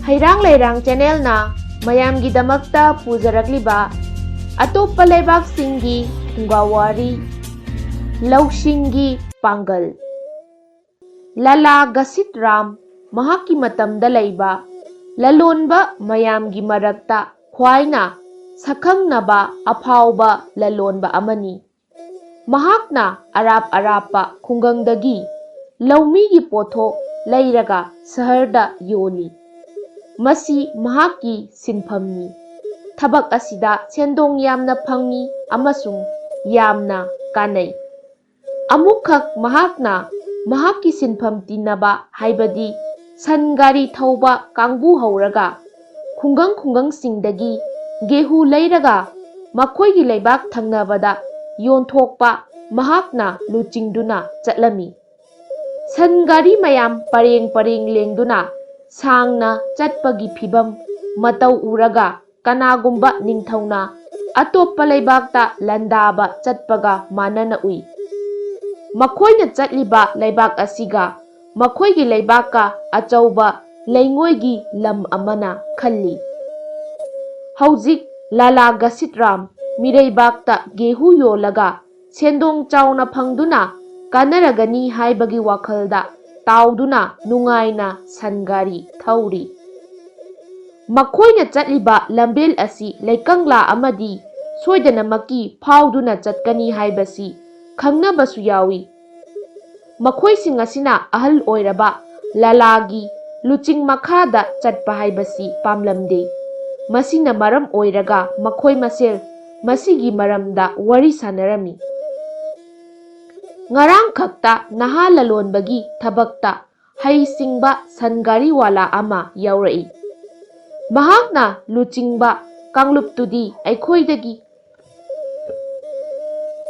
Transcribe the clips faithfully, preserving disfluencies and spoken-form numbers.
ꯍꯩꯔꯥꯡ ꯂꯩꯔꯥꯡ ꯆꯦꯅꯦꯜꯅ ꯃꯌꯥꯝꯒꯤꯗꯃꯛꯇ ꯄꯨꯖꯔꯛꯂꯤꯕ ꯑꯇꯣꯞꯄ ꯂꯩꯕꯥꯛꯁꯤꯡꯒꯤ ꯐꯨꯡꯒꯥꯋꯥꯔꯤ, ꯂꯧꯁꯤꯡꯒꯤ ꯄꯥꯡꯒꯜ꯫ ꯂꯥꯂꯥ ꯒꯁꯤꯠ ꯔꯥꯝ ꯃꯍꯥꯛꯀꯤ ꯃꯇꯝꯗ ꯂꯩꯕ ꯂꯂꯣꯟꯕ ꯃꯌꯥꯝꯒꯤ ꯃꯔꯛꯇ ꯈ꯭ꯋꯥꯏꯅ ꯁꯛꯈꯪꯅꯕ ꯑꯐꯥꯎꯕ ꯂꯂꯣꯟꯕ ꯑꯃꯅꯤ꯫ ꯃꯍꯥꯛꯅ ꯑꯔꯥꯞ ꯑꯔꯥꯞꯄ ꯈꯨꯡꯒꯪꯗꯒꯤ ꯂꯧꯃꯤꯒꯤ ꯄꯣꯠꯊꯣꯛ ꯂꯩꯔꯒ ꯁꯍꯔꯗ ꯌꯣꯜꯂꯤ꯫ ꯃꯁꯤ ꯃꯍꯥꯛꯀꯤ ꯁꯤꯟꯐꯝꯅꯤ꯫ ꯊꯕꯛ ꯑꯁꯤꯗ ꯁꯦꯟꯗꯣꯡ ꯌꯥꯝꯅ ꯐꯪꯏ ꯑꯃꯁꯨꯡ ꯌꯥꯝꯅ ꯀꯥꯟꯅꯩ꯫ ꯑꯃꯨꯛꯈꯛ ꯃꯍꯥꯛꯅ ꯃꯍꯥꯛꯀꯤ ꯁꯤꯟꯐꯝ ꯇꯤꯟꯅꯕ, ꯍꯥꯏꯕꯗꯤ ꯁꯟ ꯒꯥꯔꯤ ꯊꯧꯕ ꯀꯥꯡꯕꯨ ꯍꯧꯔꯒ ꯈꯨꯡꯒꯪ ꯈꯨꯡꯒꯪꯁꯤꯡꯗꯒꯤ ꯒꯦꯍꯨ ꯂꯩꯔꯒ ꯃꯈꯣꯏꯒꯤ ꯂꯩꯕꯥꯛ ꯊꯪꯅꯕꯗ ꯌꯣꯟꯊꯣꯛꯄ ꯃꯍꯥꯛꯅ ꯂꯨꯆꯤꯡꯗꯨꯅ ꯆꯠꯂꯝꯃꯤ꯫ ꯁꯟ ꯒꯥꯔꯤ ꯃꯌꯥꯝ ꯄꯔꯦꯡ ꯄꯔꯦꯡ ꯂꯦꯡꯗꯨꯅ ꯁꯥꯡꯅ ꯆꯠꯄꯒꯤ ꯐꯤꯚꯝ ꯃꯇꯧ ꯎꯔꯒ ꯀꯅꯥꯒꯨꯝꯕ ꯅꯤꯡꯊꯧꯅ ꯑꯇꯣꯞꯄ ꯂꯩꯕꯥꯛꯇ ꯂꯥꯟꯗꯥꯕ ꯆꯠꯄꯒ ꯃꯥꯟꯅꯅ ꯎꯏ꯫ ꯃꯈꯣꯏꯅ ꯆꯠꯂꯤꯕ ꯂꯩꯕꯥꯛ ꯑꯁꯤꯒ ꯃꯈꯣꯏꯒꯤ ꯂꯩꯕꯥꯛꯀ ꯑꯆꯧꯕ ꯂꯩꯉꯣꯏꯒꯤ ꯂꯝ ꯑꯃꯅ ꯈꯜꯂꯤ꯫ ꯍꯧꯖꯤꯛ ꯂꯥꯂꯥ ꯒꯁꯤꯠ ꯔꯥꯝ ꯃꯤꯔꯩꯕꯥꯛꯇ ꯒꯦꯍꯨ ꯌꯣꯜꯂꯒ ꯁꯦꯟꯗꯣꯡ ꯆꯥꯎꯅ ꯐꯪꯗꯨꯅ ꯀꯥꯟꯅꯔꯒꯅꯤ ꯍꯥꯏꯕꯒꯤ ꯋꯥꯈꯜꯗ ꯇꯥꯎꯗꯨꯅ ꯅꯨꯡꯉꯥꯏꯅ ꯁꯟ ꯒꯥꯔꯤ ꯊꯧꯔꯤ꯫ ꯃꯈꯣꯏꯅ ꯆꯠꯂꯤꯕ ꯂꯝꯕꯦꯜ ꯑꯁꯤ ꯂꯩꯀꯪꯂꯥ ꯑꯃꯗꯤ ꯁꯣꯏꯗꯅꯃꯛꯀꯤ ꯐꯥꯎꯗꯨꯅ ꯆꯠꯀꯅꯤ ꯍꯥꯏꯕꯁꯤ ꯈꯪꯅꯕꯁꯨ ꯌꯥꯎꯏ꯫ ꯃꯈꯣꯏꯁꯤꯡ ꯑꯁꯤꯅ ꯑꯍꯜ ꯑꯣꯏꯔꯕ ꯂꯥꯂꯥꯒꯤ ꯂꯨꯆꯤꯡ ꯃꯈꯥꯗ ꯆꯠꯄ ꯍꯥꯏꯕꯁꯤ ꯄꯥꯝꯂꯝꯗꯦ꯫ ꯃꯁꯤꯅ ꯃꯔꯝ ꯑꯣꯏꯔꯒ ꯃꯈꯣꯏ ꯃꯁꯦꯜ ꯃꯁꯤꯒꯤ ꯃꯔꯝꯗ ꯋꯥꯔꯤ ꯁꯥꯟꯅꯔꯝꯃꯤ꯫ ꯉꯔꯥꯡꯈꯛꯇ ꯅꯍꯥ ꯂꯂꯣꯟꯕꯒꯤ ꯊꯕꯛꯇ ꯍꯩꯁꯤꯡꯕ ꯁꯟ ꯒꯥꯔꯤꯋꯥꯂꯥ ꯑꯃ ꯌꯥꯎꯔꯛꯏ꯫ ꯃꯍꯥꯛꯅ ꯂꯨꯆꯤꯡꯕ ꯀꯥꯡꯂꯨꯞꯇꯨꯗꯤ ꯑꯩꯈꯣꯏꯗꯒꯤ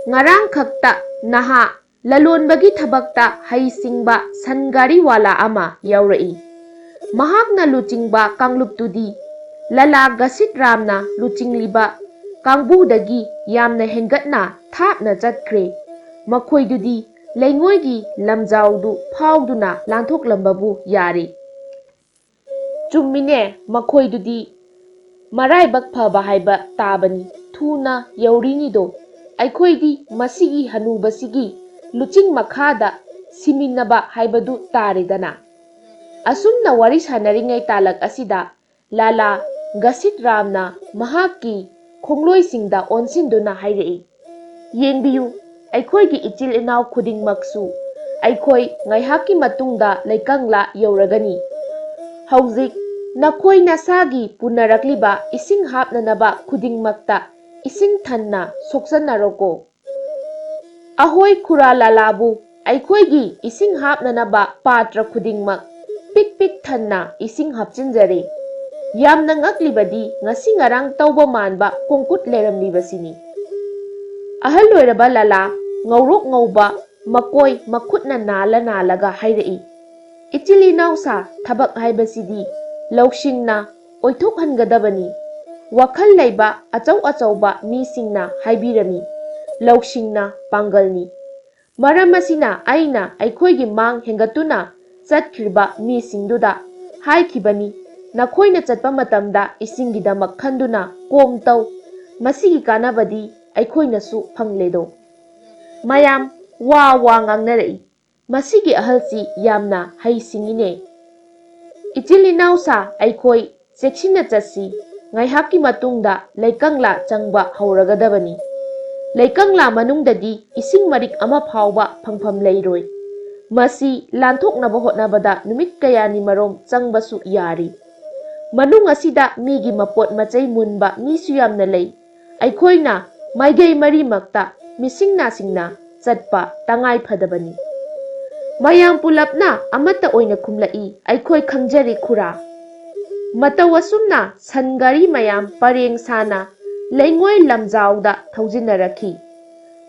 ꯉꯔꯥꯡꯈꯛꯇ ꯅꯍꯥ ꯂꯂꯣꯟꯕꯒꯤ ꯊꯕꯛꯇ ꯍꯩꯁꯤꯡꯕ ꯁꯟ ꯒꯥꯔꯤꯋꯥꯂꯥ ꯑꯃ ꯌꯥꯎꯔꯛꯏ꯫ ꯃꯍꯥꯛꯅ ꯂꯨꯆꯤꯡꯕ ꯀꯥꯡꯂꯨꯞꯇꯨꯗꯤ ꯂꯂꯥ ꯒꯁꯤꯠ ꯔꯥꯝꯅ ꯂꯨꯆꯤꯡꯂꯤꯕ ꯀꯥꯡꯕꯨꯗꯒꯤ ꯌꯥꯝꯅ ꯍꯦꯟꯒꯠꯅ ꯊꯥꯞꯅ ꯆꯠꯈ꯭ꯔꯦ꯫ ꯃꯈꯣꯏꯗꯨꯗꯤ ꯂꯩꯉꯣꯏꯒꯤ ꯂꯝꯖꯥꯎꯗꯨ ꯐꯥꯎꯗꯨꯅ ꯂꯥꯟꯊꯣꯛꯂꯝꯕꯕꯨ ꯌꯥꯔꯦ꯫ "ꯆꯨꯝꯃꯤꯅꯦ, ꯃꯈꯣꯏꯗꯨꯗꯤ ꯃꯔꯥꯏꯕꯛ ꯐꯕ ꯍꯥꯏꯕ ꯇꯥꯕꯅꯤ꯫ ꯊꯨꯅ ꯌꯧꯔꯤꯅꯤꯗꯣ꯫ ꯑꯩꯈꯣꯏꯗꯤ ꯃꯁꯤꯒꯤ ꯍꯅꯨꯕꯁꯤꯒꯤ ꯂꯨꯆꯤꯡ ꯃꯈꯥꯗ ꯁꯤꯃꯤꯟꯅꯕ ꯍꯥꯏꯕꯗꯨ ꯇꯥꯔꯦꯗꯅ꯫" ꯑꯁꯨꯝꯅ ꯋꯥꯔꯤ ꯁꯥꯟꯅꯔꯤꯉꯩ ꯇꯥꯂꯛ ꯑꯁꯤꯗ ꯂꯥꯂꯥ ꯒꯁꯤꯠ ꯔꯥꯝꯅ ꯃꯍꯥꯛꯀꯤ ꯈꯣꯡꯂꯣꯏꯁꯤꯡꯗ ꯑꯣꯟꯁꯤꯟꯗꯨꯅ ꯍꯥꯏꯔꯛꯏ, "ꯌꯦꯡꯕꯤꯌꯨ, ꯑꯩꯈꯣꯏꯒꯤ ꯏꯆꯤꯜ ꯏꯅꯥꯎ ꯈꯨꯗꯤꯡꯃꯛꯁꯨ ꯑꯩꯈꯣꯏ ꯉꯥꯏꯍꯥꯛꯀꯤ ꯃꯇꯨꯡꯗ ꯂꯩꯀꯪꯂꯥ ꯌꯧꯔꯒꯅꯤ꯫ ꯍꯧꯖꯤꯛ ꯅꯈꯣꯏ ꯅꯁꯥꯒꯤ ꯄꯨꯅꯔꯛꯂꯤꯕ ꯏꯁꯤꯡ ꯍꯥꯞꯅꯅꯕ ꯈꯨꯗꯤꯡꯃꯛꯇ ꯏꯁꯤꯡ ꯊꯟꯅ ꯁꯣꯛꯆꯟꯅꯔꯣꯀꯣ꯫" "ꯑꯍꯣꯏ ꯈꯨꯔꯥ ꯂꯥꯂꯥꯕꯨ, ꯑꯩꯈꯣꯏꯒꯤ ꯏꯁꯤꯡ ꯍꯥꯞꯅꯅꯕ ꯄꯥꯇ꯭ꯔ ꯈꯨꯗꯤꯡꯃꯛ ꯄꯤꯛ ꯄꯤꯛ ꯊꯟꯅ ꯏꯁꯤꯡ ꯍꯥꯞꯆꯤꯟꯖꯔꯦ꯫ ꯌꯥꯝꯅ ꯉꯛꯂꯤꯕꯗꯤ ꯉꯁꯤ ꯉꯔꯥꯡ ꯇꯧꯕ ꯃꯥꯟꯕ ꯀꯣꯡꯀꯨꯠ ꯂꯩꯔꯝꯂꯤꯕꯁꯤꯅꯤ꯫" ꯑꯍꯜ ꯑꯣꯏꯔꯕ ꯂꯥꯂꯥ ꯉꯧꯔꯣꯛ ꯉꯧꯕ ꯃꯀꯣꯏ ꯃꯈꯨꯠꯅ ꯅꯥꯜꯂ ꯅꯥꯜꯂꯒ ꯍꯥꯏꯔꯛꯏ, "ꯏꯆꯤꯜ ꯏꯅꯥꯎ ꯁꯥ ꯊꯕꯛ ꯍꯥꯏꯕꯁꯤꯗꯤ ꯂꯧꯁꯤꯡꯅ ꯑꯣꯏꯊꯣꯛꯍꯟꯒꯗꯕꯅꯤ꯫ ꯋꯥꯈꯜ ꯂꯩꯕ ꯑꯆꯧ ꯑꯆꯧꯕ ꯃꯤꯁꯤꯡꯅ ꯍꯥꯏꯕꯤꯔꯝꯃꯤ, ꯂꯧꯁꯤꯡꯅ ꯄꯥꯡꯒꯜꯅꯤ꯫ ꯃꯔꯝ ꯑꯁꯤꯅ ꯑꯩꯅ ꯑꯩꯈꯣꯏꯒꯤ ꯃꯥꯡ ꯍꯦꯟꯒꯠꯇꯨꯅ ꯆꯠꯈ꯭ꯔꯤꯕ ꯃꯤꯁꯤꯡꯗꯨꯗ ꯍꯥꯏꯈꯤꯕꯅꯤ, ꯅꯈꯣꯏꯅ ꯆꯠꯄ ꯃꯇꯝꯗ ꯏꯁꯤꯡꯒꯤꯗꯃꯛ ꯈꯟꯗꯨꯅ ꯀꯣꯝ ꯇꯧ꯫ ꯃꯁꯤꯒꯤ ꯀꯥꯟꯅꯕꯗꯤ ꯑꯩꯈꯣꯏꯅꯁꯨ ꯐꯪꯂꯦꯗꯣ꯫" ꯃꯌꯥꯝ ꯋꯥ ꯋꯥ ꯉꯥꯡꯅꯔꯛꯏ꯫ "ꯃꯁꯤꯒꯤ ꯑꯍꯜꯁꯤ ꯌꯥꯝꯅ ꯍꯩ ꯁꯤꯡꯉꯤꯅꯦ꯫ ꯏꯆꯤꯜ ꯏꯅꯥꯎ ꯁꯥ ꯑꯩꯈꯣꯏ ꯆꯦꯛꯁꯤꯟꯅ ꯆꯠꯁꯤ꯫ ꯉꯥꯏꯍꯥꯛꯀꯤ ꯃꯇꯨꯡꯗ ꯂꯩꯀꯪꯂꯥ ꯆꯪꯕ ꯍꯧꯔꯒꯗꯕꯅꯤ꯫ ꯂꯩꯀꯪꯂꯥ ꯃꯅꯨꯡꯗꯗꯤ ꯏꯁꯤꯡ ꯃꯔꯤꯛ ꯑꯃ ꯐꯥꯎꯕ ꯐꯪꯐꯝ ꯂꯩꯔꯣꯏ꯫ ꯃꯁꯤ ꯂꯥꯟꯊꯣꯛꯅꯕ ꯍꯣꯠꯅꯕꯗ ꯅꯨꯃꯤꯠ ꯀꯌꯥꯅꯤ ꯃꯔꯣꯝ ꯆꯪꯕꯁꯨ ꯌꯥꯔꯤ꯫ ꯃꯅꯨꯡ ꯑꯁꯤꯗ ꯃꯤꯒꯤ ꯃꯄꯣꯠ ꯃꯆꯩ ꯃꯨꯟꯕ ꯃꯤꯁꯨ ꯌꯥꯝꯅ ꯂꯩ꯫ ꯑꯩꯈꯣꯏꯅ ꯃꯥꯏꯀꯩ ꯃꯔꯤꯃꯛꯇ ꯃꯤꯁꯤꯡ ꯅꯥꯁꯤꯡꯅ ꯆꯠꯄ ꯇꯉꯥꯏ ꯐꯗꯕꯅꯤ꯫" ꯃꯌꯥꯝ ꯄꯨꯂꯞꯅ ꯑꯃꯠꯇ ꯑꯣꯏꯅ ꯈꯨꯝꯂꯛꯏ, "ꯑꯩꯈꯣꯏ ꯈꯪꯖꯔꯦ ꯈꯨꯔꯥ꯫" ꯃꯇꯧ ꯑꯁꯨꯝꯅ ꯁꯟ ꯒꯥꯔꯤ ꯃꯌꯥꯝ ꯄꯔꯦꯡ ꯁꯥꯅ ꯂꯩꯉꯣꯏ ꯂꯝꯖꯥꯎꯗ ꯊꯧꯖꯤꯟꯅꯔꯛꯈꯤ꯫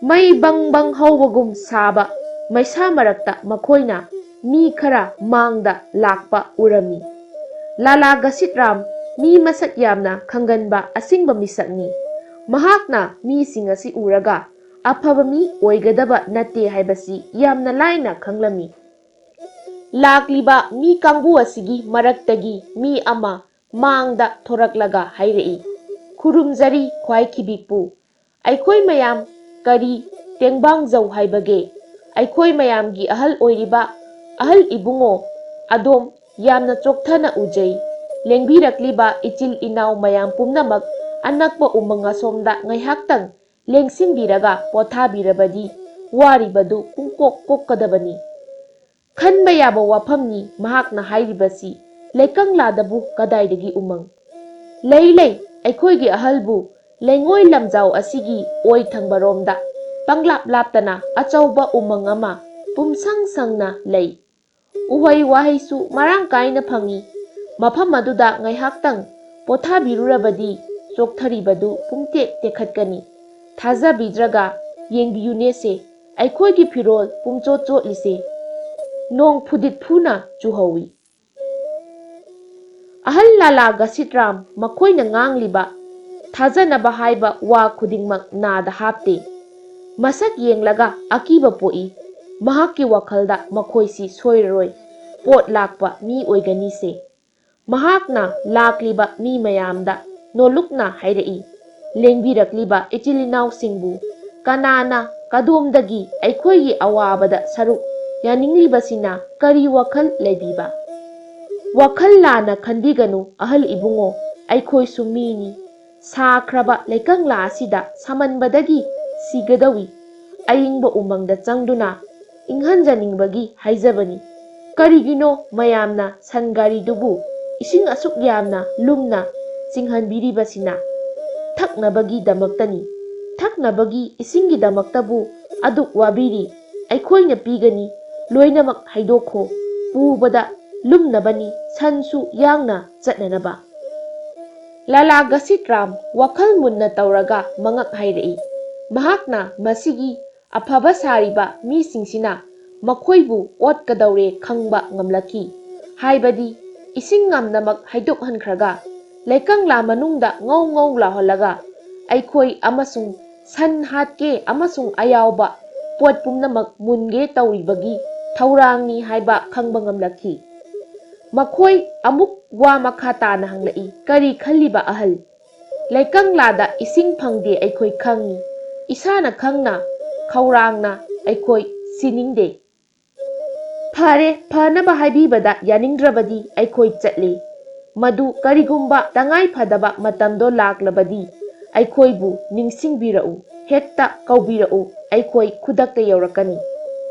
ꯃꯩ ꯕꯪ ꯕꯪ ꯍꯧꯕꯒꯨꯝ ꯁꯥꯕ ꯃꯩꯁꯥ ꯃꯔꯛꯇ ꯃꯈꯣꯏꯅ ꯃꯤ ꯈꯔ ꯃꯥꯡꯗ ꯂꯥꯛꯄ ꯎꯔꯝꯃꯤ꯫ ꯂꯥꯂꯥ ꯒꯁꯤꯠꯔꯥꯝ ꯃꯤ ꯃꯁꯛ ꯌꯥꯝꯅ ꯈꯪꯒꯟꯕ ꯑꯁꯤꯡꯕ ꯃꯤꯁꯛꯅꯤ꯫ ꯃꯍꯥꯛꯅ ꯃꯤꯁꯤꯡ ꯑꯁꯤ ꯎꯔꯒ ꯑꯐꯕ ꯃꯤ ꯑꯣꯏꯒꯗꯕ ꯅꯠꯇꯦ ꯍꯥꯏꯕꯁꯤ ꯌꯥꯝꯅ ꯂꯥꯏꯅ ꯈꯪꯂꯝꯃꯤ꯫ ꯂꯥꯛꯂꯤꯕ ꯃꯤ ꯀꯥꯡꯕꯨ ꯑꯁꯤꯒꯤ ꯃꯔꯛꯇꯒꯤ ꯃꯤ ꯑꯃ ꯃꯥꯡꯗ ꯊꯣꯔꯛꯂꯒ ꯍꯥꯏꯔꯛꯏ, "ꯈꯨꯔꯨꯝꯖꯔꯤ ꯈ꯭ꯋꯥꯏ ꯈꯤꯕꯤꯛꯄꯨ꯫ ꯑꯩꯈꯣꯏ ꯃꯌꯥꯝ ꯀꯔꯤ ꯇꯦꯡꯕꯥꯡꯖꯧ ꯍꯥꯏꯕꯒꯦ? ꯑꯩꯈꯣꯏ ꯃꯌꯥꯝꯒꯤ ꯑꯍꯜ ꯑꯣꯏꯔꯤꯕ ꯑꯍꯜ ꯏꯕꯨꯡꯉꯣ ꯑꯗꯣꯝ ꯌꯥꯝꯅ ꯆꯣꯛꯊꯅ ꯎꯖꯩ꯫ ꯂꯦꯡꯕꯤꯔꯛꯂꯤꯕ ꯏꯆꯤꯜ ꯏꯅꯥꯎ ꯃꯌꯥꯝ ꯄꯨꯝꯅꯃꯛ ꯑꯅꯛꯄ ꯎꯃꯪ ꯑꯁꯣꯝꯗ ꯉꯥꯏꯍꯥꯛꯇꯪ ꯂꯦꯡꯁꯤꯟꯕꯤꯔꯒ ꯄꯣꯊꯥꯕꯤꯔꯕꯗꯤ ꯋꯥꯔꯤꯕꯗꯨ ꯄꯨꯡꯀꯣꯛ ꯀꯣꯛꯀꯗꯕꯅꯤ꯫" ꯈꯟꯕ ꯌꯥꯕ ꯋꯥꯐꯝꯅꯤ ꯃꯍꯥꯛꯅ ꯍꯥꯏꯔꯤꯕꯁꯤ꯫ ꯂꯩꯀꯪꯂꯥꯗꯕꯨ ꯀꯗꯥꯏꯗꯒꯤ ꯎꯃꯪ? ꯂꯩ, ꯂꯩ, ꯑꯩꯈꯣꯏꯒꯤ ꯑꯍꯜꯕꯨ ꯂꯩꯉꯣꯏ ꯂꯝꯖꯥꯎ ꯑꯁꯤꯒꯤ ꯑꯣꯏ ꯊꯪꯕꯔꯣꯝꯗ ꯄꯪꯂꯥꯞ ꯂꯥꯞꯇꯅ ꯑꯆꯧꯕ ꯎꯃꯪ ꯑꯃ ꯄꯨꯝꯁꯪ ꯁꯪꯅ ꯂꯩ꯫ ꯎꯍꯩ ꯋꯥꯍꯩꯁꯨ ꯃꯔꯥꯡ ꯀꯥꯏꯅ ꯐꯪꯏ꯫ ꯃꯐꯝ ꯑꯗꯨꯗ ꯉꯥꯏꯍꯥꯛꯇꯪ ꯄꯣꯊꯥꯕꯤꯔꯨꯔꯕꯗꯤ ꯆꯣꯛꯊꯔꯤꯕꯗꯨ ꯄꯨꯝꯇꯦꯛ ꯇꯦꯛꯈꯠꯀꯅꯤ꯫ ꯊꯥꯖꯕꯤꯗ꯭ꯔꯒ ꯌꯦꯡꯕꯤꯌꯨꯅꯦꯁꯦ, ꯑꯩꯈꯣꯏꯒꯤ ꯐꯤꯔꯣꯜ ꯄꯨꯝꯆꯣꯠ ꯆꯣꯠꯂꯤꯁꯦ꯫ ꯅꯣꯡ ꯐꯨꯗꯤꯠ ꯐꯨꯅ ꯆꯨꯍꯧꯏ꯫ ꯑꯍꯜ ꯂꯥꯂꯥ ꯒꯁꯤꯠꯔꯥꯝ ꯃꯈꯣꯏꯅ ꯉꯥꯡꯂꯤꯕ ꯊꯥꯖꯅꯕ ꯍꯥꯏꯕ ꯋꯥ ꯈꯨꯗꯤꯡꯃꯛ ꯅꯥꯗ ꯍꯥꯞꯇꯦ꯫ ꯃꯁꯛ ꯌꯦꯡꯂꯒ ꯑꯀꯤꯕ ꯄꯣꯛꯏ꯫ ꯃꯍꯥꯛꯀꯤ ꯋꯥꯈꯜꯗ ꯃꯈꯣꯏꯁꯤ ꯁꯣꯏꯔꯔꯣꯏ, ꯄꯣꯠ ꯂꯥꯛꯄ ꯃꯤ ꯑꯣꯏꯒꯅꯤꯁꯦ꯫ ꯃꯍꯥꯛꯅ ꯂꯥꯛꯂꯤꯕ ꯃꯤ ꯃꯌꯥꯝꯗ ꯅꯣꯂꯨꯛꯅ ꯍꯥꯏꯔꯛꯏ, "ꯂꯦꯡꯕꯤꯔꯛꯂꯤꯕ ꯏꯆꯤꯜ ꯏꯅꯥꯎꯁꯤꯡꯕꯨ ꯀꯅꯥꯅ ꯀꯗꯣꯝꯗꯒꯤ ꯑꯩꯈꯣꯏꯒꯤ ꯑꯋꯥꯕꯗ ꯁꯔꯨꯛ ꯌꯥꯅꯤꯡꯂꯤꯕꯁꯤꯅ ꯀꯔꯤ ꯋꯥꯈꯜ ꯂꯩꯕꯤꯕ? ꯋꯥꯈꯜ ꯂꯥꯟꯅ ꯈꯟꯕꯤꯒꯅꯨ ꯑꯍꯜ ꯏꯕꯨꯡꯉꯣ, ꯑꯩꯈꯣꯏꯁꯨ ꯃꯤꯅꯤ꯫ ꯁꯥꯈ꯭ꯔꯕ ꯂꯩꯀꯪꯂꯥ ꯑꯁꯤꯗ ꯁꯥꯃꯟꯕꯗꯒꯤ ꯁꯤꯒꯗꯧꯏ꯫ ꯑꯏꯪꯕ ꯎꯃꯪꯗ ꯆꯪꯗꯨꯅ ꯏꯪꯍꯟꯖꯅꯤꯡꯕꯒꯤ ꯍꯥꯏꯖꯕꯅꯤ꯫ ꯀꯔꯤꯒꯤꯅꯣ ꯃꯌꯥꯝꯅ ꯁꯟ ꯒꯥꯔꯤꯗꯨꯕꯨ ꯏꯁꯤꯡ ꯑꯁꯨꯛ ꯌꯥꯝꯅ ꯂꯨꯝꯅ ꯆꯤꯡꯍꯟꯕꯤꯔꯤꯕꯁꯤꯅ? ꯊꯛꯅꯕꯒꯤꯗꯃꯛꯇꯅꯤ꯫ ꯊꯛꯅꯕꯒꯤ ꯏꯁꯤꯡꯒꯤꯗꯃꯛꯇꯕꯨ ꯑꯗꯨꯛ ꯋꯥꯕꯤꯔꯤ꯫ ꯑꯩꯈꯣꯏꯅ ꯄꯤꯒꯅꯤ, ꯂꯣꯏꯅꯃꯛ ꯍꯩꯗꯣꯛꯈꯣ꯫ ꯄꯨꯕꯗ ꯂꯨꯝꯅꯕꯅꯤ, ꯁꯟꯁꯨ ꯌꯥꯡꯅ ꯆꯠꯅꯅꯕ꯫" ꯂꯥꯂꯥ ꯒꯁꯤꯠ ꯔꯥꯝ ꯋꯥꯈꯜ ꯃꯨꯟꯅ ꯇꯧꯔꯒ ꯃꯉꯛ ꯍꯥꯏꯔꯛꯏ꯫ ꯃꯍꯥꯛꯅ ꯃꯁꯤꯒꯤ ꯑꯐꯕ ꯁꯥꯔꯤꯕ ꯃꯤꯁꯤꯡꯁꯤꯅ ꯃꯈꯣꯏꯕꯨ ꯑꯣꯠꯀꯗꯧꯔꯦ ꯈꯪꯕ ꯉꯝꯂꯛꯈꯤ꯫ ꯍꯥꯏꯕꯗꯤ ꯏꯁꯤꯡ ꯉꯝꯅꯃꯛ ꯍꯩꯗꯣꯛꯍꯟꯈ꯭ꯔꯒ ꯂꯩꯀꯪꯂꯥ ꯃꯅꯨꯡꯗ ꯉꯧ ꯉꯧ ꯂꯥꯎꯍꯜꯂꯒ ꯑꯩꯈꯣꯏ ꯑꯃꯁꯨꯡ ꯁꯟ ꯍꯥꯠꯀꯦ ꯑꯃꯁꯨꯡ ꯑꯌꯥꯎꯕ ꯄꯣꯠ ꯄꯨꯝꯅꯃꯛ ꯃꯨꯟꯒꯦ ꯇꯧꯔꯤꯕꯒꯤ ꯊꯧꯔꯥꯡꯅꯤ ꯍꯥꯏꯕ ꯈꯪꯕ ꯉꯝꯂꯛꯈꯤ꯫ ꯃꯈꯣꯏ ꯑꯃꯨꯛ ꯋꯥ ꯃꯈꯥ ꯇꯥꯅ ꯍꯪꯂꯛꯏ, "ꯀꯔꯤ ꯈꯜꯂꯤꯕ ꯑꯍꯜ? ꯂꯩꯀꯪꯂꯥꯗ ꯏꯁꯤꯡ ꯐꯪꯗꯦ ꯑꯩꯈꯣꯏ ꯈꯪꯏ꯫ ꯏꯁꯥꯅ ꯈꯪꯅ ꯈꯧꯔꯥꯡꯅ ꯑꯩꯈꯣꯏ ꯁꯤꯅꯤꯡꯗꯦ꯫ ꯐꯔꯦ, ꯐꯅꯕ ꯍꯥꯏꯕꯤꯕꯗ ꯌꯥꯅꯤꯡꯗ꯭ꯔꯕꯗꯤ ꯑꯩꯈꯣꯏ ꯆꯠꯂꯤ꯫ ꯃꯗꯨ ꯀꯔꯤꯒꯨꯝꯕ ꯇꯉꯥꯏ ꯐꯗꯕ ꯃꯇꯝꯗꯣ ꯂꯥꯛꯂꯕꯗꯤ ꯑꯩꯈꯣꯏꯕꯨ ꯅꯤꯡꯁꯤꯡꯕꯤꯔꯛꯎ, ꯍꯦꯛꯇ ꯀꯧꯕꯤꯔꯛꯎ, ꯑꯩꯈꯣꯏ ꯈꯨꯗꯛꯇ ꯌꯧꯔꯛꯀꯅꯤ꯫"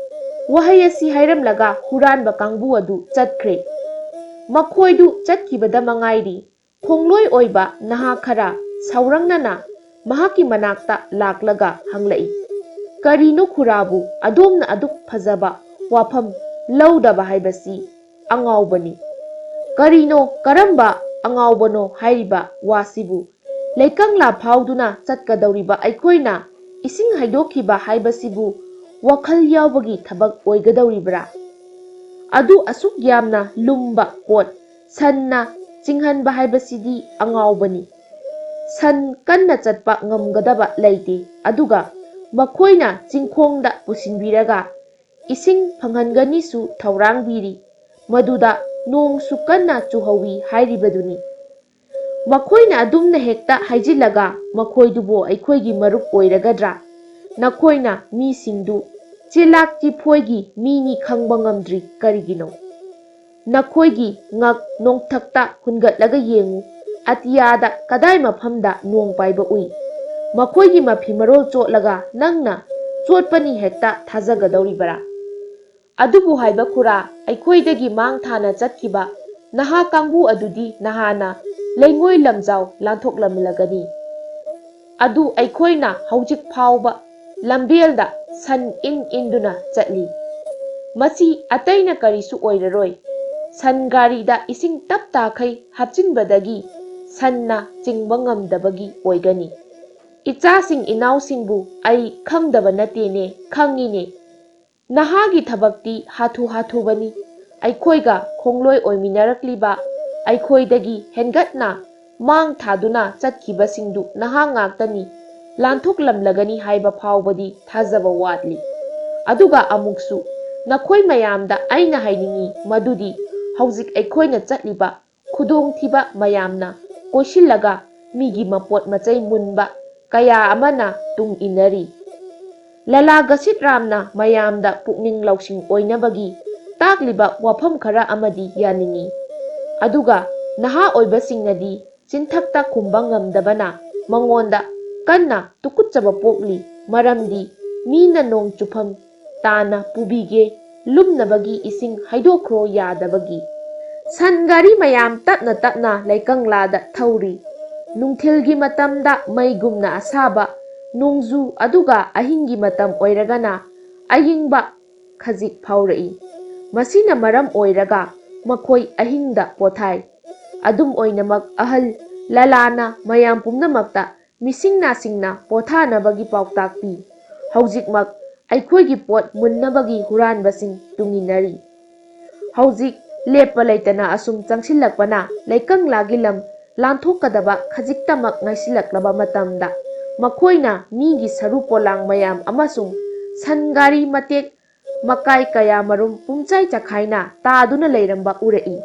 ꯋꯥꯍꯩ ꯑꯁꯤ ꯍꯥꯏꯔꯝꯂꯒ ꯍꯨꯔꯥꯟꯕ ꯀꯥꯡꯕꯨ ꯑꯗꯨ ꯆꯠꯈ꯭ꯔꯦ꯫ ꯃꯈꯣꯏꯗꯨ ꯆꯠꯈꯤꯕꯗ ꯃꯉꯥꯏꯔꯤ, ꯈꯣꯡꯂꯣꯏ ꯑꯣꯏꯕ ꯅꯍꯥ ꯈꯔ ꯁꯥꯎꯔꯪꯅꯅ ꯃꯍꯥꯛꯀꯤ ꯃꯅꯥꯛꯇ ꯂꯥꯛꯂꯒ ꯍꯪꯂꯛꯏ, "ꯀꯔꯤꯅꯣ ꯈꯨꯔꯥꯕꯨ ꯑꯗꯣꯝꯅ ꯑꯗꯨꯛ ꯐꯖꯕ ꯋꯥꯐꯝ ꯂꯧꯗꯕ ꯍꯥꯏꯕꯁꯤ? ꯑꯉꯥꯎꯕꯅꯤ꯫ ꯀꯔꯤꯅꯣ, ꯀꯔꯝꯕ ꯑꯉꯥꯎꯕꯅꯣ ꯍꯥꯏꯔꯤꯕ ꯋꯥꯁꯤꯕꯨ? ꯂꯩꯀꯪꯂꯥ ꯐꯥꯎꯗꯨꯅ ꯆꯠꯀꯗꯧꯔꯤꯕ ꯑꯩꯈꯣꯏꯅ ꯏꯁꯤꯡ ꯍꯩꯗꯣꯛꯈꯤꯕ ꯍꯥꯏꯕꯁꯤꯕꯨ ꯋꯥꯈꯜ ꯌꯥꯎꯕꯒꯤ ꯊꯕꯛ ꯑꯣꯏꯒꯗꯧꯔꯤꯕ꯭ꯔꯥ? ꯑꯗꯨ ꯑꯁꯨꯛ ꯌꯥꯝꯅ ꯂꯨꯝꯕ ꯄꯣꯠ ꯁꯟꯅ ꯆꯤꯡꯍꯟꯕ ꯍꯥꯏꯕꯁꯤꯗꯤ ꯑꯉꯥꯎꯕꯅꯤ꯫ ꯁꯟ ꯀꯟꯅ ꯆꯠꯄ ꯉꯝꯒꯗꯕ ꯂꯩꯇꯦ꯫ ꯑꯗꯨꯒ ꯃꯈꯣꯏꯅ ꯆꯤꯡꯈꯣꯡꯗ ꯄꯨꯁꯤꯟꯕꯤꯔꯒ ꯏꯁꯤꯡ ꯐꯪꯍꯟꯒꯅꯤꯁꯨ ꯊꯧꯔꯥꯡꯕꯤꯔꯤ꯫ ꯃꯗꯨꯗ ꯅꯣꯡꯁꯨ ꯀꯟꯅ ꯆꯨꯍꯧꯋꯤ ꯍꯥꯏꯔꯤꯕꯗꯨꯅꯤ꯫ ꯃꯈꯣꯏꯅ ꯑꯗꯨꯝꯅ ꯍꯦꯛꯇ ꯍꯥꯏꯖꯤꯜꯂꯒ ꯃꯈꯣꯏꯗꯨꯕꯨ ꯑꯩꯈꯣꯏꯒꯤ ꯃꯔꯨꯞ ꯑꯣꯏꯔꯒꯗ꯭ꯔꯥ? ꯅꯈꯣꯏꯅ ꯃꯤꯁꯤꯡꯗꯨ ꯆꯦꯂꯥꯛ ꯆꯤꯐꯣꯏꯒꯤ ꯃꯤꯅꯤ ꯈꯪꯕ ꯉꯝꯗ꯭ꯔꯤ ꯀꯔꯤꯒꯤꯅꯣ? ꯅꯈꯣꯏꯒꯤ ꯉꯛ ꯅꯣꯡꯊꯛꯇ ꯍꯨꯟꯒꯠꯂꯒ ꯌꯦꯡꯉꯨ, ꯑꯇꯤꯌꯥꯗ ꯀꯗꯥꯏ ꯃꯐꯝꯗ ꯅꯣꯡ ꯄꯥꯏꯕ ꯎꯏ? ꯃꯈꯣꯏꯒꯤ ꯃꯐꯤ ꯃꯔꯣꯜ ꯆꯣꯠꯂꯒ ꯅꯪꯅ ꯆꯣꯠꯄꯅꯤ ꯍꯦꯛꯇ ꯊꯥꯖꯒꯗꯧꯔꯤꯕꯔꯥ? ꯑꯗꯨꯕꯨ ꯍꯥꯏꯕ ꯈꯨꯔꯥ, ꯑꯩꯈꯣꯏꯗꯒꯤ ꯃꯥꯡ ꯊꯥꯅ ꯆꯠꯈꯤꯕ ꯅꯍꯥ ꯀꯥꯡꯕꯨ ꯑꯗꯨꯗꯤ ꯅꯍꯥꯅ ꯂꯩꯉꯣꯏ ꯂꯝꯖꯥꯎ ꯂꯥꯟꯊꯣꯛꯂꯝꯂꯒꯅꯤ꯫ ꯑꯗꯨ ꯑꯩꯈꯣꯏꯅ ꯍꯧꯖꯤꯛ ꯐꯥꯎꯕ ꯂꯝꯕꯦꯜꯗ ꯁꯟ ꯏꯟ ꯏꯟꯗꯨꯅ ꯆꯠꯂꯤ꯫ ꯃꯁꯤ ꯑꯇꯩꯅ ꯀꯔꯤꯁꯨ ꯑꯣꯏꯔꯔꯣꯏ, ꯁꯟ ꯒꯥꯔꯤꯗ ꯏꯁꯤꯡ ꯇꯞ ꯇꯥꯈꯩ ꯍꯥꯞꯆꯤꯟꯕꯗꯒꯤ ꯁꯟꯅ ꯆꯤꯡꯕ ꯉꯝꯗꯕꯒꯤ ꯑꯣꯏꯒꯅꯤ꯫ ꯏꯆꯥꯁꯤꯡ ꯏꯅꯥꯎꯁꯤꯡꯕꯨ ꯑꯩ ꯈꯪꯗꯕ ꯅꯠꯇꯦꯅꯦ, ꯈꯪꯉꯤꯅꯦ꯫ ꯅꯍꯥꯒꯤ ꯊꯕꯛꯇꯤ ꯍꯥꯊꯨ ꯍꯥꯊꯨꯕꯅꯤ꯫ ꯑꯩꯈꯣꯏꯒ ꯈꯣꯡꯂꯣꯏ ꯑꯣꯏꯃꯤꯟꯅꯔꯛꯂꯤꯕ ꯑꯩꯈꯣꯏꯗꯒꯤ ꯍꯦꯟꯒꯠꯅ ꯃꯥꯡ ꯊꯥꯗꯨꯅ ꯆꯠꯈꯤꯕꯁꯤꯡꯗꯨ ꯅꯍꯥ ꯉꯥꯛꯇꯅꯤ꯫ ꯂꯥꯟꯊꯣꯛꯂꯝꯂꯒꯅꯤ ꯍꯥꯏꯕ ꯐꯥꯎꯕꯗꯤ ꯊꯥꯖꯕ ꯋꯥꯠꯂꯤ꯫ ꯑꯗꯨꯒ ꯑꯃꯨꯛꯁꯨ ꯅꯈꯣꯏ ꯃꯌꯥꯝꯗ ꯑꯩꯅ ꯍꯥꯏꯅꯤꯡꯏ ꯃꯗꯨꯗꯤ ꯍꯧꯖꯤꯛ ꯑꯩꯈꯣꯏꯅ ꯆꯠꯂꯤꯕ ꯈꯨꯗꯣꯡꯊꯤꯕ ꯃꯌꯥꯝꯅ ꯀꯣꯏꯁꯤꯜꯂꯒ ꯃꯤꯒꯤ ꯃꯄꯣꯠ ꯃꯆꯩ ꯃꯨꯟꯕ ꯀꯌꯥ ꯑꯃꯅ ꯇꯨꯡ ꯏꯟꯅꯔꯤ꯫ ꯂꯂꯥ ꯒꯁꯤꯠ ꯔꯥꯝꯅ ꯃꯌꯥꯝꯗ ꯄꯨꯛꯅꯤꯡ ꯂꯧꯁꯤꯡ ꯑꯣꯏꯅꯕꯒꯤ ꯇꯥꯛꯂꯤꯕ ꯋꯥꯐꯝ ꯈꯔ ꯑꯃꯗꯤ ꯌꯥꯅꯤꯡꯏ꯫ ꯑꯗꯨꯒ ꯅꯍꯥ ꯑꯣꯏꯕꯁꯤꯡꯅꯗꯤ ꯆꯤꯟꯊꯛꯇ ꯈꯨꯝꯕ ꯉꯝꯗꯕꯅ ꯃꯉꯣꯟꯗ ꯀꯟꯅ ꯇꯨꯀꯨꯠꯆꯕ ꯄꯣꯛꯂꯤ, ꯃꯔꯝꯗꯤ ꯃꯤꯅ ꯅꯣꯡ ꯆꯨꯐꯝ ꯇꯥꯅ ꯄꯨꯕꯤꯒꯦ, ꯂꯨꯝꯅꯕꯒꯤ ꯏꯁꯤꯡ ꯍꯩꯗꯣꯛꯈ꯭ꯔꯣ ꯌꯥꯗꯕꯒꯤ꯫ ꯁꯟ ꯒꯥꯔꯤ ꯃꯌꯥꯝ ꯇꯞꯅ ꯇꯞꯅ ꯂꯩꯀꯪꯂꯥꯗ ꯊꯧꯔꯤ꯫ ꯅꯨꯡꯊꯤꯜꯒꯤ ꯃꯇꯝꯗ ꯃꯩꯒꯨꯝꯅ ꯑꯁꯥꯕ ꯅꯣꯡꯖꯨ, ꯑꯗꯨꯒ ꯑꯍꯤꯡꯒꯤ ꯃꯇꯝ ꯑꯣꯏꯔꯒꯅ ꯑꯏꯪꯕ ꯈꯖꯤꯛ ꯐꯥꯎꯔꯛꯏ꯫ ꯃꯁꯤꯅ ꯃꯔꯝ ꯑꯣꯏꯔꯒ ꯃꯈꯣꯏ ꯑꯍꯤꯡꯗ ꯄꯣꯊꯥꯏ꯫ ꯑꯗꯨꯝ ꯑꯣꯏꯅꯃꯛ, ꯑꯍꯜ ꯂꯂꯥꯅ ꯃꯌꯥꯝ ꯄꯨꯝꯅꯃꯛꯇ ꯃꯤꯁꯤꯡ ꯅꯥꯁꯤꯡꯅ ꯄꯣꯊꯥꯅꯕꯒꯤ ꯄꯥꯎꯇꯥꯛ ꯄꯤ꯫ ꯍꯧꯖꯤꯛꯃꯛ ꯑꯩꯈꯣꯏꯒꯤ ꯄꯣꯠ ꯃꯨꯟꯅꯕꯒꯤ ꯍꯨꯔꯥꯟꯕꯁꯤꯡ ꯇꯨꯡꯏꯟꯅꯔꯤ꯫ ꯍꯧꯖꯤꯛ ꯂꯦꯞꯄ ꯂꯩꯇꯅ ꯑꯁꯨꯝ ꯆꯪꯁꯤꯜꯂꯛꯄꯅ ꯂꯩꯀꯪꯂꯥꯒꯤ ꯂꯝ ꯂꯥꯟꯊꯣꯛꯀꯗꯕ ꯈꯖꯤꯛꯇꯃꯛ ꯉꯥꯏꯁꯤꯜꯂꯛꯂꯕ ꯃꯇꯝꯗ, ꯃꯈꯣꯏꯅ ꯃꯤꯒꯤ ꯁꯔꯨ ꯄꯣꯂꯥꯡ ꯃꯌꯥꯝ ꯑꯃꯁꯨꯡ ꯁꯟ ꯒꯥꯔꯤ ꯃꯇꯦꯛ ꯃꯀꯥꯏ ꯀꯌꯥ ꯃꯔꯨꯝ ꯄꯨꯝꯆꯥꯏ ꯆꯈꯥꯏꯅ ꯇꯥꯗꯨꯅ ꯂꯩꯔꯝꯕ ꯎꯔꯛꯏ꯫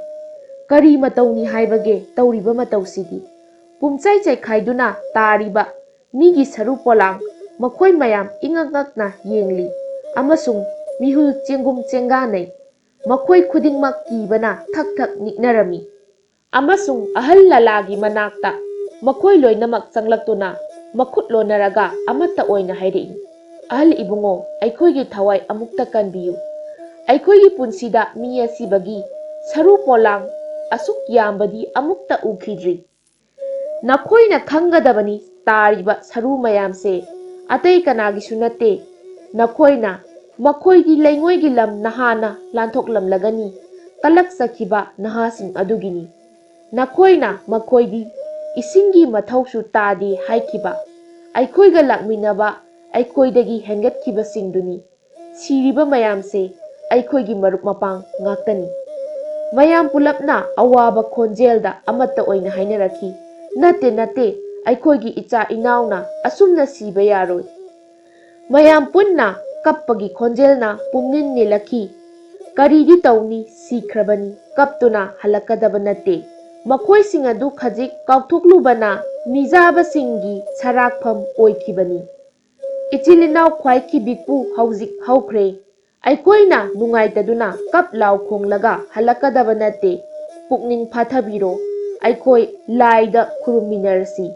ꯀꯔꯤ ꯃꯇꯧꯅꯤ ꯍꯥꯏꯕꯒꯦ ꯇꯧꯔꯤꯕ ꯃꯇꯧꯁꯤꯗꯤ? ꯄꯨꯝꯆꯥꯏ ꯆꯥꯏꯈꯥꯏꯗꯨꯅ ꯇꯥꯔꯤꯕ ꯃꯤꯒꯤ ꯁꯔꯨ ꯄꯣꯂꯥꯡ ꯃꯈꯣꯏ ꯃꯌꯥꯝ ꯏꯉꯛ ꯉꯛꯅ ꯌꯦꯡꯂꯤ, ꯑꯃꯁꯨꯡ ꯃꯤꯍꯨꯜ ꯆꯦꯡꯒꯨꯝ ꯆꯦꯡꯒꯥꯅꯩ꯫ ꯃꯈꯣꯏ ꯈꯨꯗꯤꯡꯃꯛ ꯀꯤꯕꯅ ꯊꯛ ꯊꯛ ꯅꯤꯛꯅꯔꯝꯃꯤ꯫ ꯑꯃꯁꯨꯡ ꯑꯍꯜ ꯂꯂꯥꯒꯤ ꯃꯅꯥꯛꯇ ꯃꯈꯣꯏ ꯂꯣꯏꯅꯃꯛ ꯆꯪꯂꯛꯇꯨꯅ ꯃꯈꯨꯠ ꯂꯣꯟꯅꯔꯒ ꯑꯃꯠꯇ ꯑꯣꯏꯅ ꯍꯥꯏꯔꯛꯏ, "ꯑꯍꯜ ꯏꯕꯨꯡꯉꯣ, ꯑꯩꯈꯣꯏꯒꯤ ꯊꯋꯥꯏ ꯑꯃꯨꯛꯇ ꯀꯟꯕꯤꯌꯨ꯫ ꯑꯩꯈꯣꯏꯒꯤ ꯄꯨꯟꯁꯤꯗ ꯃꯤ ꯑꯁꯤꯕꯒꯤ ꯁꯔꯨ ꯄꯣꯂꯥꯡ ꯑꯁꯨꯛ ꯌꯥꯝꯕꯗꯤ ꯑꯃꯨꯛꯇ ꯎꯈꯤꯗ꯭ꯔꯤ꯫ ꯅꯈꯣꯏꯅ ꯈꯪꯒꯗꯕꯅꯤ, ꯇꯥꯔꯤꯕ ꯁꯔꯨ ꯃꯌꯥꯝꯁꯦ ꯑꯇꯩ ꯀꯅꯥꯒꯤꯁꯨ ꯅꯠꯇꯦ꯫ ꯅꯈꯣꯏꯅ ꯃꯈꯣꯏꯒꯤ ꯂꯩꯉꯣꯏꯒꯤ ꯂꯝ ꯅꯍꯥꯟꯅ ꯂꯥꯟꯊꯣꯛꯂꯝꯂꯒꯅꯤ, ꯀꯂꯛꯆꯈꯤꯕ ꯅꯍꯥꯁꯤꯡ ꯑꯗꯨꯒꯤꯅꯤ꯫ ꯅꯈꯣꯏꯅ ꯃꯈꯣꯏꯗꯤ ꯏꯁꯤꯡꯒꯤ ꯃꯊꯧꯁꯨ ꯇꯥꯗꯦ ꯍꯥꯏꯈꯤꯕ, ꯑꯩꯈꯣꯏꯒ ꯂꯥꯛꯃꯤꯟꯅꯕ, ꯑꯩꯈꯣꯏꯗꯒꯤ ꯍꯦꯟꯒꯠꯈꯤꯕꯁꯤꯡꯗꯨꯅꯤ꯫ ꯁꯤꯔꯤꯕ ꯃꯌꯥꯝꯁꯦ ꯑꯩꯈꯣꯏꯒꯤ ꯃꯔꯨꯞ ꯃꯄꯥꯡ ꯉꯥꯛꯇꯅꯤ꯫" ꯃꯌꯥꯝ ꯄꯨꯂꯞꯅ ꯑꯋꯥꯕ ꯈꯣꯟꯖꯦꯜꯗ ꯑꯃꯠꯇ ꯑꯣꯏꯅ ꯍꯥꯏꯅꯔꯛꯈꯤ, "ꯅꯠꯇꯦ, ꯅꯠꯇꯦ, ꯑꯩꯈꯣꯏꯒꯤ ꯏꯆꯥ ꯏꯅꯥꯎꯅ ꯑꯁꯨꯝꯅ ꯁꯤꯕ ꯌꯥꯔꯣꯏ꯫" ꯃꯌꯥꯝ ꯄꯨꯟꯅ ꯀꯞꯄꯒꯤ ꯈꯣꯟꯖꯦꯜꯅ ꯄꯨꯝꯅꯤꯟ ꯅꯤꯜꯂꯛꯈꯤ꯫ ꯀꯔꯤꯗꯤ ꯇꯧꯅꯤ, ꯁꯤꯈ꯭ꯔꯕꯅꯤ, ꯀꯞꯇꯨꯅ ꯍꯜꯂꯛꯀꯗꯕ ꯅꯠꯇꯦ꯫ ꯃꯈꯣꯏꯁꯤꯡ ꯑꯗꯨ ꯈꯖꯤꯛ ꯀꯥꯎꯊꯣꯛꯂꯨꯕꯅ ꯃꯤꯖꯥꯕꯁꯤꯡꯒꯤ ꯁꯔꯥꯛꯐꯝ ꯑꯣꯏꯈꯤꯕꯅꯤ꯫ ꯏꯆꯤꯜ ꯏꯅꯥꯎ ꯈ꯭ꯋꯥꯏꯈꯤꯕꯤꯄꯨ ꯍꯧꯖꯤꯛ ꯍꯧꯈ꯭ꯔꯦ꯫ ꯑꯩꯈꯣꯏꯅ ꯅꯨꯡꯉꯥꯏꯇꯗꯨꯅ ꯀꯞ ꯂꯥꯎ ꯈꯣꯡꯂꯒ ꯍꯜꯂꯛꯀꯗꯕ ꯅꯠꯇꯦ꯫ ꯄꯨꯛꯅꯤꯡ ꯐꯥꯊꯕꯤꯔꯣ꯫ ꯑꯩꯈꯣꯏ ꯂꯥꯏꯗ ꯈꯨꯔꯨꯝꯃꯤꯟꯅꯔꯁꯤ꯫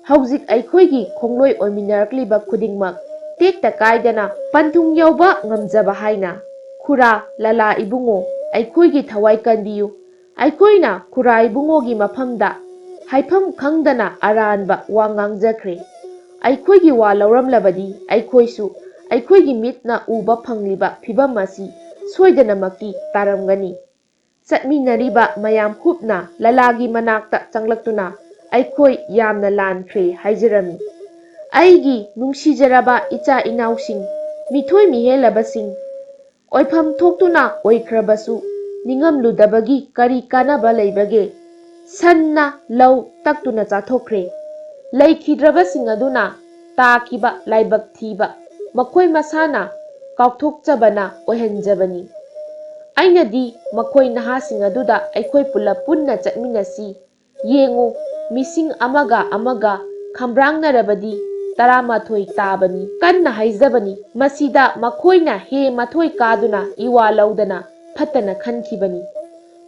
ꯍꯧꯖꯤꯛ ꯑꯩꯈꯣꯏꯒꯤ ꯈꯣꯡꯂꯣꯏ ꯑꯣꯏꯃꯤꯟꯅꯔꯛꯂꯤꯕ ꯈꯨꯗꯤꯡꯃꯛ ꯇꯦꯛꯇ ꯀꯥꯏꯗꯅ ꯄꯟꯊꯨꯡ ꯌꯧꯕ ꯉꯝꯖꯕ ꯍꯥꯏꯅ꯫ ꯈꯨꯔꯥ, ꯂꯂꯥ ꯏꯕꯨꯡꯉꯣ, ꯑꯩꯈꯣꯏꯒꯤ ꯊꯋꯥꯏ ꯀꯟꯕꯤꯌꯨ꯫ ꯑꯩꯈꯣꯏꯅ ꯈꯨꯔꯥ ꯏꯕꯨꯡꯉꯣꯒꯤ ꯃꯐꯝꯗ ꯍꯥꯏꯐꯝ ꯈꯪꯗꯅ ꯑꯔꯥꯟꯕ ꯋꯥ ꯉꯥꯡꯖꯈ꯭ꯔꯦ꯫ ꯑꯩꯈꯣꯏꯒꯤ ꯋꯥ ꯂꯧꯔꯝꯂꯕꯗꯤ ꯑꯩꯈꯣꯏꯁꯨ ꯑꯩꯈꯣꯏꯒꯤ ꯃꯤꯠꯅ ꯎꯕ ꯐꯪꯂꯤꯕ ꯐꯤꯚꯝ ꯑꯁꯤ ꯁꯣꯏꯗꯅꯃꯛꯀꯤ ꯇꯥꯔꯝꯒꯅꯤ꯫ ꯆꯠꯃꯤꯟꯅꯔꯤꯕ ꯃꯌꯥꯝ ꯍꯨꯞꯅ ꯂꯂꯥꯒꯤ ꯃꯅꯥꯛꯇ ꯆꯪꯂꯛꯇꯨꯅ ꯑꯩꯈꯣꯏ ꯌꯥꯝꯅ ꯂꯥꯟꯈ꯭ꯔꯦ ꯍꯥꯏꯖꯔꯝꯃꯤ꯫ ꯑꯩꯒꯤ ꯅꯨꯡꯁꯤꯖꯔꯕ ꯏꯆꯥ ꯏꯅꯥꯎꯁꯤꯡ, ꯃꯤꯊꯣꯏ ꯃꯤꯍꯦꯜꯂꯕꯁꯤꯡ, ꯑꯣꯏꯐꯝ ꯊꯣꯛꯇꯨꯅ ꯑꯣꯏꯈ꯭ꯔꯕꯁꯨ ꯅꯤꯡꯉꯝꯂꯨꯗꯕꯒꯤ ꯀꯔꯤ ꯀꯥꯟꯅꯕ ꯂꯩꯕꯒꯦ? ꯁꯟꯅ ꯂꯧ ꯇꯛꯇꯨꯅ ꯆꯥꯊꯣꯛꯈ꯭ꯔꯦ꯫ ꯂꯩꯈꯤꯗ꯭ꯔꯕꯁꯤꯡ ꯑꯗꯨꯅ ꯇꯥꯈꯤꯕ ꯂꯥꯏꯕꯛ ꯊꯤꯕ ꯃꯈꯣꯏ ꯃꯁꯥꯅ ꯀꯥꯎꯊꯣꯛꯆꯕꯅ ꯑꯣꯏꯍꯟꯖꯕꯅꯤ꯫ ꯑꯩꯅꯗꯤ ꯃꯈꯣꯏ ꯅꯍꯥꯁꯤꯡ ꯑꯗꯨꯗ ꯑꯩꯈꯣꯏ ꯄꯨꯂꯞ ꯄꯨꯟꯅ ꯆꯠꯃꯤꯟꯅꯁꯤ, ꯌꯦꯡꯉꯨ, ꯃꯤꯁꯤꯡ ꯑꯃꯒ ꯑꯃꯒ ꯈꯝꯕ꯭ꯔꯥꯡꯅꯔꯕꯗꯤ ꯇꯔꯥꯃꯥꯊꯣꯏ ꯇꯥꯕꯅꯤ꯫ ꯀꯟꯅ ꯍꯥꯏꯖꯕꯅꯤ, ꯃꯁꯤꯗ ꯃꯈꯣꯏꯅ ꯍꯦ ꯃꯊꯣꯏ ꯀꯥꯗꯨꯅ ꯏꯋꯥ ꯂꯧꯗꯅ ꯐꯠꯇꯅ ꯈꯟꯈꯤꯕꯅꯤ꯫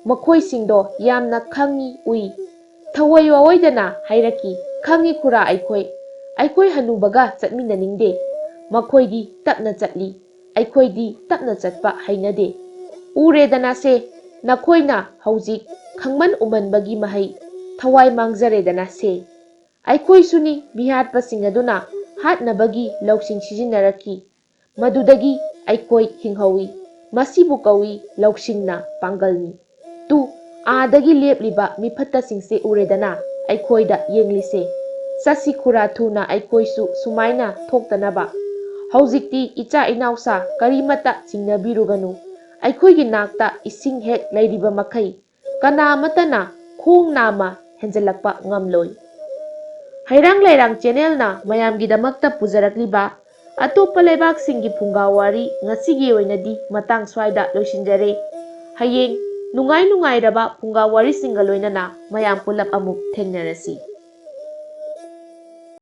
ꯃꯈꯣꯏꯁꯤꯡꯗꯣ ꯌꯥꯝꯅ ꯈꯪꯏ ꯎꯏ꯫ ꯊꯑꯣꯏ ꯋꯥꯑꯣꯏꯗꯅ ꯍꯥꯏꯔꯛꯈꯤ, "ꯈꯪꯏ ꯈꯨꯔꯥ ꯑꯩꯈꯣꯏ, ꯑꯩꯈꯣꯏ ꯍꯅꯨꯕꯒ ꯆꯠꯃꯤꯟꯅꯅꯤꯡꯗꯦ꯫ ꯃꯈꯣꯏꯗꯤ ꯇꯞꯅ ꯆꯠꯂꯤ, ꯑꯩꯈꯣꯏꯗꯤ ꯇꯞꯅ ꯆꯠꯄ ꯍꯩꯅꯗꯦ꯫ ꯎꯔꯦꯗꯅ ꯁꯦ, ꯅꯈꯣꯏꯅ ꯍꯧꯖꯤꯛ ꯈꯪꯃꯟ ꯎꯃꯟꯕꯒꯤ ꯃꯍꯩ, ꯊꯋꯥꯏ ꯃꯥꯡꯖꯔꯦꯗꯅ ꯁꯦ꯫ ꯑꯩꯈꯣꯏꯁꯨꯅꯤ ꯃꯤꯍꯥꯠꯄꯁꯤꯡ ꯑꯗꯨꯅ ꯍꯥꯠꯅꯕꯒꯤ ꯂꯧꯁꯤꯡ ꯁꯤꯖꯤꯟꯅꯔꯛꯈꯤ꯫ ꯃꯗꯨꯗꯒꯤ ꯑꯩꯈꯣꯏ ꯍꯤꯡꯍꯧꯏ꯫ ꯃꯁꯤꯕꯨ ꯀꯧꯏ ꯂꯧꯁꯤꯡꯅ ꯄꯥꯡꯒꯜꯅꯤ꯫ ꯇꯨ, ꯑꯥꯗꯒꯤ ꯂꯦꯞꯂꯤꯕ ꯃꯤꯐꯠꯇꯁꯤꯡꯁꯦ ꯎꯔꯦꯗꯅ, ꯑꯩꯈꯣꯏꯗ ꯌꯦꯡꯂꯤꯁꯦ꯫ ꯆꯠꯁꯤ ꯈꯨꯔꯥ ꯊꯨꯅ ꯑꯩꯈꯣꯏꯁꯨ ꯁꯨꯃꯥꯏꯅ ꯊꯣꯛꯇꯅꯕ꯫ ꯍꯧꯖꯤꯛꯇꯤ ꯏꯆꯥ ꯏꯅꯥꯎꯁꯥ ꯀꯔꯤꯃꯠꯇ ꯆꯤꯡꯅꯕꯤꯔꯨꯒꯅꯨ꯫ ꯑꯩꯈꯣꯏꯒꯤ ꯅꯥꯛꯇ ꯏꯁꯤꯡ ꯍꯦꯛ ꯂꯩꯔꯤꯕ ꯃꯈꯩ ꯀꯅꯥ ꯑꯃꯠꯇꯅ ꯈꯣꯡ ꯅꯥꯝꯃ ꯍꯦꯟꯖꯜꯂꯛꯄ ꯉꯝꯂꯣꯏ"꯫ ꯍꯩꯔꯥꯡ ꯂꯩꯔꯥꯡ ꯆꯦꯅꯦꯜꯅ ꯃꯌꯥꯝꯒꯤꯗꯃꯛꯇ ꯄꯨꯖꯔꯛꯂꯤꯕ ꯑꯇꯣꯞꯄ ꯂꯩꯕꯥꯛꯁꯤꯡꯒꯤ ꯐꯨꯡꯒꯥ ꯋꯥꯔꯤ ꯉꯁꯤꯒꯤ ꯑꯣꯏꯅꯗꯤ ꯃꯇꯥꯡ ꯁ꯭ꯋꯥꯏꯗ ꯂꯣꯏꯁꯤꯟꯖꯔꯦ꯫ ꯍꯌꯦꯡ ꯅꯨꯡꯉꯥꯏ ꯅꯨꯡꯉꯥꯏꯔꯕ ꯐꯨꯡꯒꯥ ꯋꯥꯔꯤꯁꯤꯡꯒ ꯂꯣꯏꯅꯅ ꯃꯌꯥꯝ ꯄꯨꯂꯞ ꯑꯃꯨꯛ ꯊꯦꯡꯅꯔꯁꯤ꯫